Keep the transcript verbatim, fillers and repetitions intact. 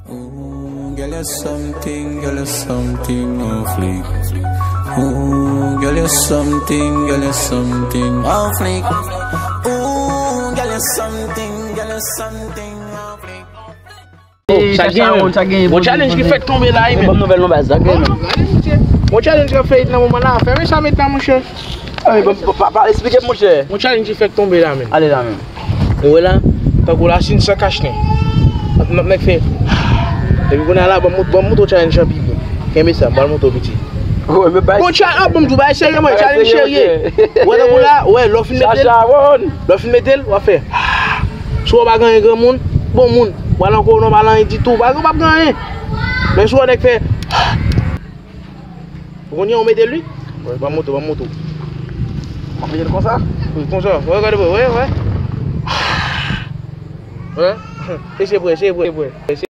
Ooh, girl, you're something, girl, you're something off fleek. Ooh, girl, you're something, girl, you're something off fleek. Ooh, girl, you're something, girl, you're something off fleek. Oh, sa gen menm. Bon, challenge ki fèk tonbe la, wi, menm. Bon, nouvèl non, baz, sa gen menm. Bon, challenge k ap fè hit nan moman la, fèmen sa met la, monchè. Ah, wi, bon, pa, pa, pa, eksplike, monchè. Bon, challenge ki fèk tonbe la, menm. Ale la, menm. Ou wè la, tankou la, si n san kach nen. N ap nèk fè. Epi kounye a la, ban m, ban m montre w challenge an pi byen. Kenbe sa, m pral montre w piti. Bon, challenge, ah, bon, m tou bagay serye, mwen, challenge serye. Ou wè tankou la, ou wè, lè w fin mete l, lè w fin mete l, w ap fè. Si w pa genyen granmoun, bon moun, w al nan kowona, w pa nan anyen ditou, w pa, w p ap gen anyen. Men si w wè nèg fè, ou konnen w mete l wi. Ban m montre w, ban m montre w. M ap mete l konsa? Wi, konsa. Wè, gade, wè, wè. Wè. Eseye prè, eseye prè, eseye prè.